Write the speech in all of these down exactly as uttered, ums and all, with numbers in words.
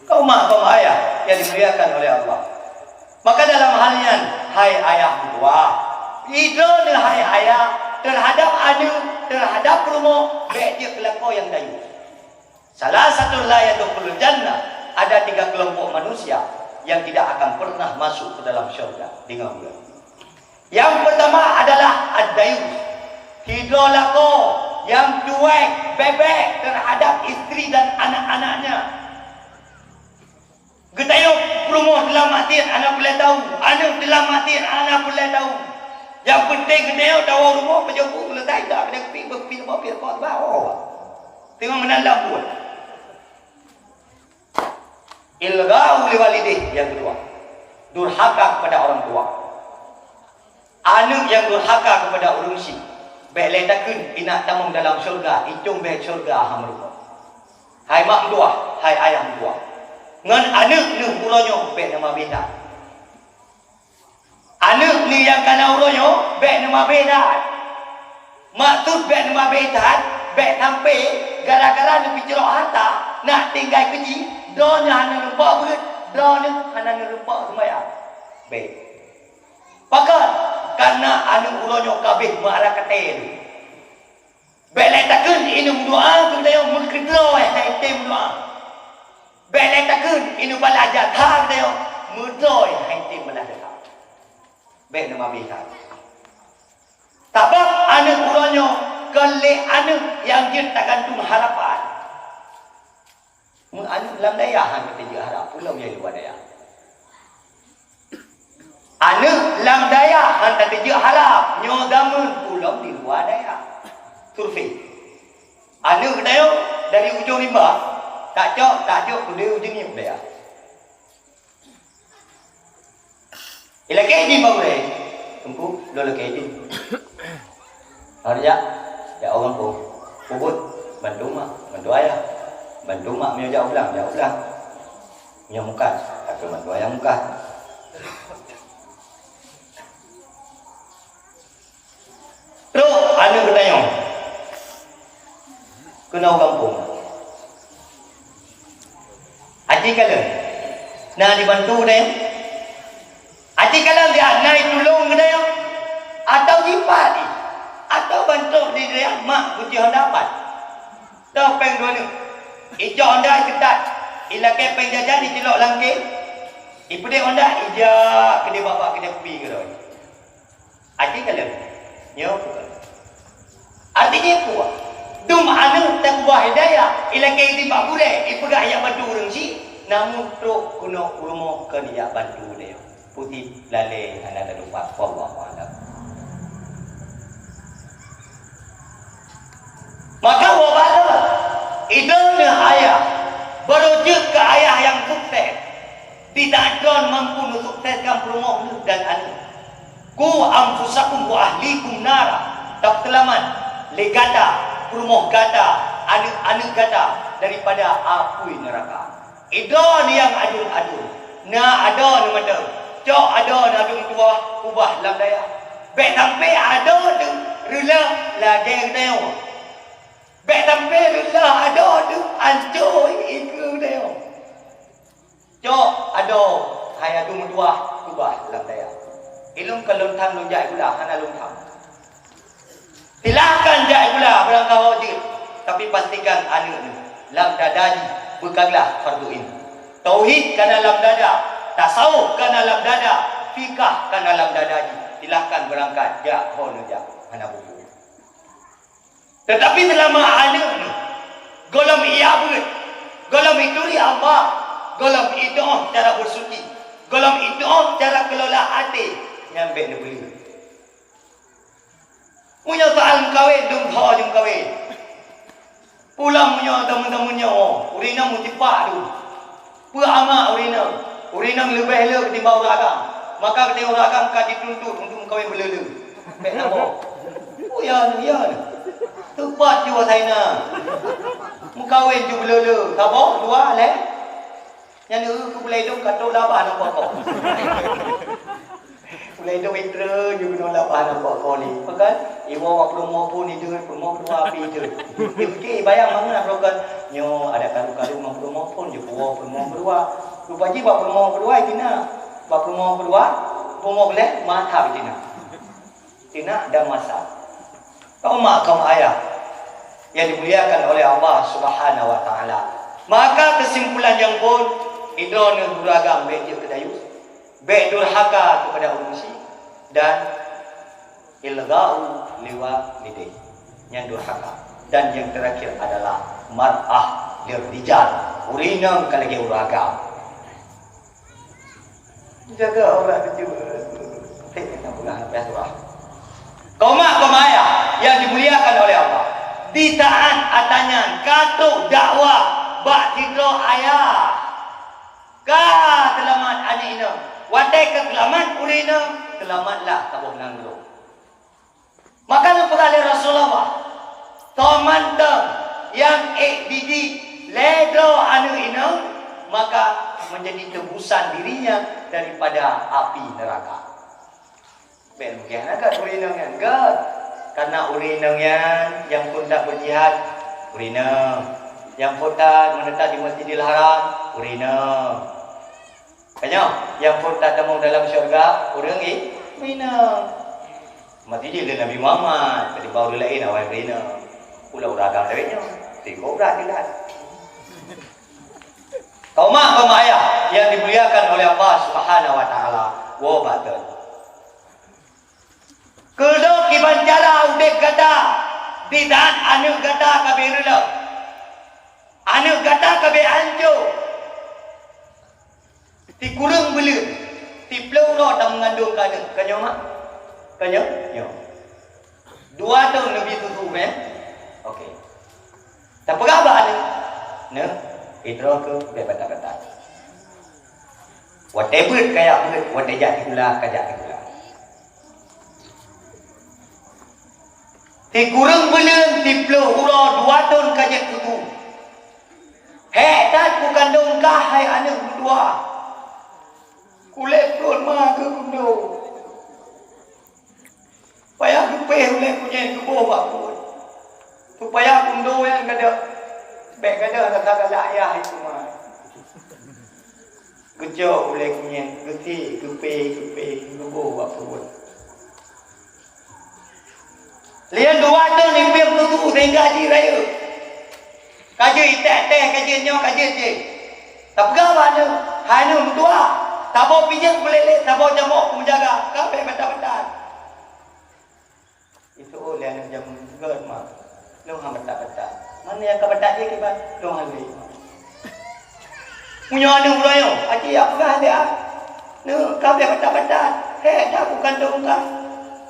Kaum mak, kaum ayah yang dimuliakan oleh Allah. Maka dalam hal nyan, hai ayah meutuah, idroe neuh hai ayah terhadap aneuk, terhadap peurumoh, bèk jeuet keu lakoe nyang dayus. Salah satu la yadkhulul jannah, ada tiga kelompok manusia yang tidak akan pernah masuk ke dalam syurga. Dengar ulang. Yang pertama adalah ad-dayus. Sidroe lakoe nyang cuek bèk-bèk terhadap istri dan anak-anaknya. Geutanyong peurumoh teulam maté hana peureulèe tau, aneuk teulam maté hana peureulèe tau. Nyang peunteng geutanyong dawa rumoh pajoh bu, leutai dak keuneuk pi, beupi, beupi, beupi, beupi. Teungoh meunan lam buet. Ilghau liwalidih, yang kedua, durhaka kepada orang tua. Aneuk nyang durhaka keupada ureueng chik, bèk lé takheun inat tamong dalam syeuruga, itong bèk syeuruga ha meurumpok. Hai mak meutuah, hai ayah meutuah, ngon aneuk neuh uroe nyoe bèk neumabé that. Aneuk neuh nyang kana uroe nyoe bèk neumabé that. Maksud bèk neumabé that, bèk sampai gara-gara neupicrok harta, nak tinggai keu jih, droeneuh hana neureumpok beuet, droeneuh hana neureumpok seumayang. Bèk. Pakon? Karena aneuk uroe nyoe ka abéh meuara katé lé. Bèk lé takheun inong meudoa keu geutanyoe meukeudroe hai tém meudoa. Bèk lé takheun inong balah jasa geutanyoe meudroe hai tém balah jasa. Bèk neumabé that. Sabab aneuk uroe nyoe kon lé aneuk nyang jeuet tagantung harapan. Meu aneuk lam dayah han tateujeuet harap, peue lom nyang luwa dayah. Aneuk lam dayah han tateujeuet harap, nyoe zameun peue lom di luwa dayah. Survei. Aneuk geutanyoe dari ujong rimba, tacok, tajok keudéh ujong nyoe dayah. Ilakèe idin bak gurèe, Teungku, lôn lakèe idin. Hareuja, jak u gampông. Peubuet, bantu mak, bantu ayah. Bantu mak meunyoe jak u blang, jak u blang. Meunyoe mukat, akan bantu ayah mukat. Trok aneuk geutanyoe keunoe u gampông. Aci kalon na dibantu geutanyoe? Aci kalon siat na itulông geutanyoe? Atawa jipat jih? Atawa bantrok di dayah mak kuci honda pat? Toh péng droeneuh. Icok honda ikeutat, ilakèe péng jajan icilok lam kèh. Ipeudeh honda ijak keudeh bak-bak keudeh kupi keudroe. Aci kalon, nyoe peue? Artinya peue? Dum aneuk takeubah hidayah, ilakèe idin bak gurèe, ipeugah jak bantu ureueng chik, namun trok keunoe u rumoh kon jak bantu geutanyoe. Putih lalè hana tatupat. Wallahu a'lam. Maka wabala idong ayah, barô jeuet keu ayah nyang sukses. Di saat droe mampu neusukseskan peurumoh neuh dan aneuk. Qu anfusakum wa ahlikum nara, tapeuselamat lé gata, peurumoh gata, aneuk-aneuk gata daripada apui neuraka. Idong nyang aduen-aduen, na adoe neumantong, cok adoe neudong tuah ubah lam dayah. Bèk sampai adoe teuh reuloh lagèe geutanyoe. Bèk sampai reuloh adoe teuh ancô ikeue geutanyoe. Cok adoe hai aduen meutuah ubah lam dayah. Ilôn kon lôn tham lôn jak gula, hana lôn tham. Silahkan jak gula barangkaho jeuet, tapi pastikan aneuk neuh lam dada jih beukaglah fardu ain. Tauhid kana lam dada, tasawuf kana lam dada, fikah kana lam dada jih. Silahkan beurangkat jak ho neujak, hana bubu. Teutapi seulama aneuk neuh gohlom ia beuet, gohlom ituri Allah, gohlom itoh cara beusuci, gohlom itoh cara keulola até, nyan bèk neupeuleueh. Meunyoe soal meukawen, dum tho jeuem kawen. Pulang meunyoe teumeu-teumeu nyoe, ureueng inong meusipak dum. Peue ama ureueng inong? Ureueng inong leubeh le ketimbang ureueng agam. Maka keuneuk ureueng agam ka jituntut untuk meukawen beuleule. Bèk saboh. Oh, ya, ya. Tepat ju Saina. Meukawen ju beuleule. Saboh, dua, lhèe. Nyan eu keu bulèe idong ka trok labah nang pokok. Ulèe dong itre ju keunoe labah nang bak koli. Peugah, iwoe wak peurumoh pun ideut, peurumoh pun api ideut. Ipiké, ibayang mangat peurokon. Nyoe adak karu-karu ngon peurumoh phon, jeuet peurumoh peurumoh keudua. Rupa jih bak peurumoh keudua, itina. Bak peurumoh keudua, peurumoh keulhèe, mata itina. Itina dan masa. Kaum mak, kaum ayah yang dimuliakan oleh Allah Subhanahu wa Taala. Maka kesimpulan nyang phon, droeneuh ureueng agam bèk jeuet keu dayus, bèk durhaka kepada ureueng chik, dan ilgha'u liwalidayhi, nyan durhaka. Dan yang terakhir adalah mar'ah lirrijal, ureueng inong ka lagèe ureueng agam. Jaga aurat beujeuet. Hei, nak peugah, nak peugah surah. Kaum mak, kaum ayah yang dimuliakan oleh Allah, di saat ata nyan ka trok dakwah bak sidroe ayah, ka seulamat aneuk inong. Watèe ka seulamat ureueng inong, seulamatlah saboh nanggroe. Maka geupeugah lé Rasulullah, soe mantong nyang ék didik lhèe droe aneuk inong, maka menjadi tebusan dirinya daripada api neraka. Bèk mungken hana gèt ureueng inong nyan, gèt. Karena ureueng inong nyan nyang phôn that beujihad, ureueng inong. Nyang phôn that meuneutat di Masjidil Haram, ureueng inong. Ka nyoe, nyang phôn that tamong dalam syeuruga, ureueng i-, inong. Mati jih lé Nabi Muhammad, keutimbang ureueng laén awai ureueng inong. Ulah ureueng agam lagèe nyoe, tiga belas jelas. Kaum mak, kaum ayah yang dimuliakan oleh Allah Subhanahu wa Taala, woe bateun. Keudroe kiban cara udép gata di saat aneuk gata ka bèk reulôh, aneuk gata ka bèk ancô. Sikureueng buleuen, siplôh uroe tameungandong keu aneuk. Ka nyoe, mak? Ka nyoe? Nyoe. Dua thôn neubi susu, eh? Oke. Tapeugah bak aneuk, "Neuk, sidroe keuh bèk batat-batat. Watèe beuet kajak beuet, watèe jak sikula kajak sikula." Sikureueng buleuen siplôh uroe dua thôn ka jeuet susu. Hék that kukandong kah, hai aneuk meutuah. Kulét pruet ma keuh kundo. Payah geupéh ulèe kunyèn geuboh bak pruet. Supaya kundo nyan gadôh, bèk gadôh rasa galak yah itu ma. Geucok ulèe kunyèn, geutik, geupéh, geupéh, geuboh bak pruet. Lian dua thôn ipiep susu sehingga jih rayeuk. Ka jeuet iték teh, ka jeuet nyoe, ka jeuet jéh. Tapeugah bak aneuk, "Hai aneuk meutuah, saboh pijeung peulélét, saboh jamok peumeujaga, ka bèk batat-batat." Iseuôt lé aneuk jameun, "Gèt, mak, lôn han batat-batat." "Manoe nyang ka batat jih kiban?" "Lôn han lé." Meunyoe aneuk uroe nyoe, aci jak peugah lé, ah, "Neuk, ka bèk batat-batat, hék that kukandong kah.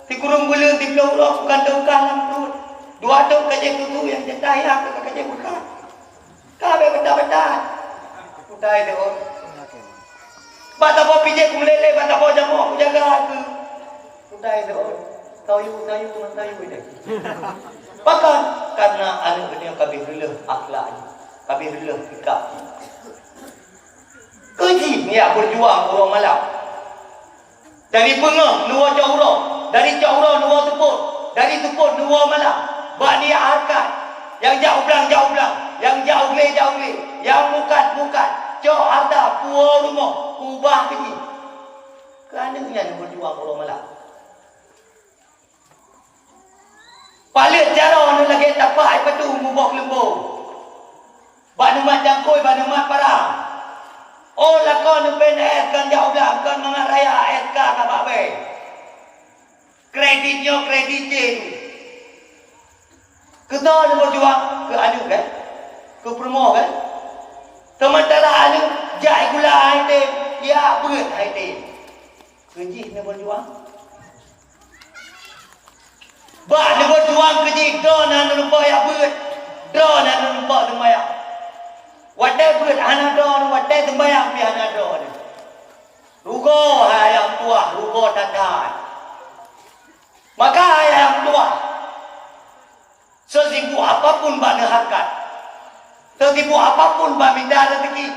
Sikureueng buleuen siplôh uroe kukandong kah lam pruet. Dua thôn ka jeuet susu, nyang jatah yah keuh ka jeuet beukat. Ka bèk batat-batat." Utai teuôt. Bak saboh pijeung kumeulélét, bak saboh jamok kujaga keuh. Utai teuôt. Sayu, sayu, sayu deh. Pakon? Karena aneuk geutanyoe ka bèk reulôh akhlak jih, ka bèk reulôh sikap jih. Keu jih ngieng beujuang uroe malam. Dari beungoh neuwoe cot uroe, dari cot uroe neuwoe seupôt, dari seupôt neuwoe malam. Bak niyat hareukat, nyang jak u blang, jak u blang, nyang jak u glé, jak u glé, nyang mukat, mukat, cok hareuta, puwoe rumoh, ubah keu jih. Keu aneuk nyan neubeujuang uroe malam. Paleuet jaroe neuh lagèe tapak ipadu muboh leumbô. Bak neumat jangkôi, bak neumat para. Oh, lakoe neupèn ès kon jak u blang, kon mangat raya ès ka, ka bak bèe. Kredit nyoe, kredit jéh. Keu soe neubeujuang? Keu aneuk, kan? Keu peurumoh, kan? Seumantara aneuk jak sikula han tem, jak beuet han tem. Keu jih neubeujuang. Bak neubeujuang keu jih, droeneuh hana neulumpoe jak beuet, droeneuh hana neulumpoe seumayang. Watèe beuet hana droeneuh, watèe seumayang pih hana droeneuh. Rugoe hai ayah meutuah, rugoe that-that. Maka hai ayah meutuah, seusibuk apapun bak neuhareukat, seusibuk apapun bak mita raseuki,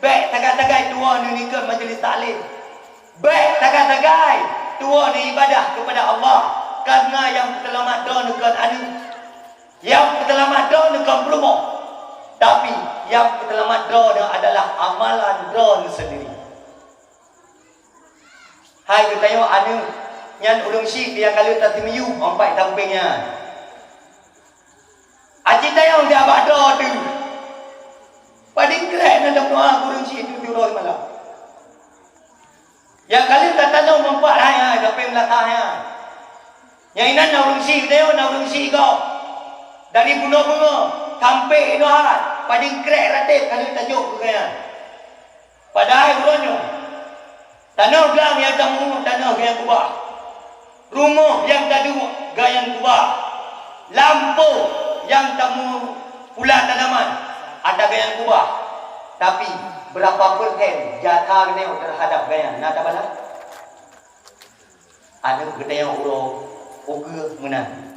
bèk sagai-sagai tuwoe neuh nikeue majelis taklim. Bèk sagai-sagai tuwoe neuh ibadah keupada Allah, kareuna nyang peuseulamat droeneuh kon aneuk, nyang peuseulamat droeneuh kon peurumoh. Tapi nyang peuseulamat droeneuh adalah amalan droeneuh seundiri. Hai geutanyoe aneuëk, nyan ureuëng syiek nyang ka lheueh tateumiyueb ampai tampéng nyan. Aci tayong di abah droe teuh. Pading krek na dong doa ureuëng syiek teuh uroe malam. Nyang ka lheueh tatanom meupat hai-hai, sampai meulasah hai-hai. Nyang inan na ureuëng syiek geutanyoe, na ureuëng syiek gob. Dari bunoe beungoh sampai inoe hat, pading krek ratéb ka lheueh tajok keu gobnyan. Padahai uroe nyoe, tanoh glang nyang tamu, tanoh nyang kubah. Rumoh nyang taduek gobnyan kubah. Lampôh nyang tamu pula tanaman atra gobnyan kubah. Tapi, beurapa persen jasa geutanyoe teuhadap gobnyan na tabalah? Aneuëk geutanyoe uroe ukeue meunan.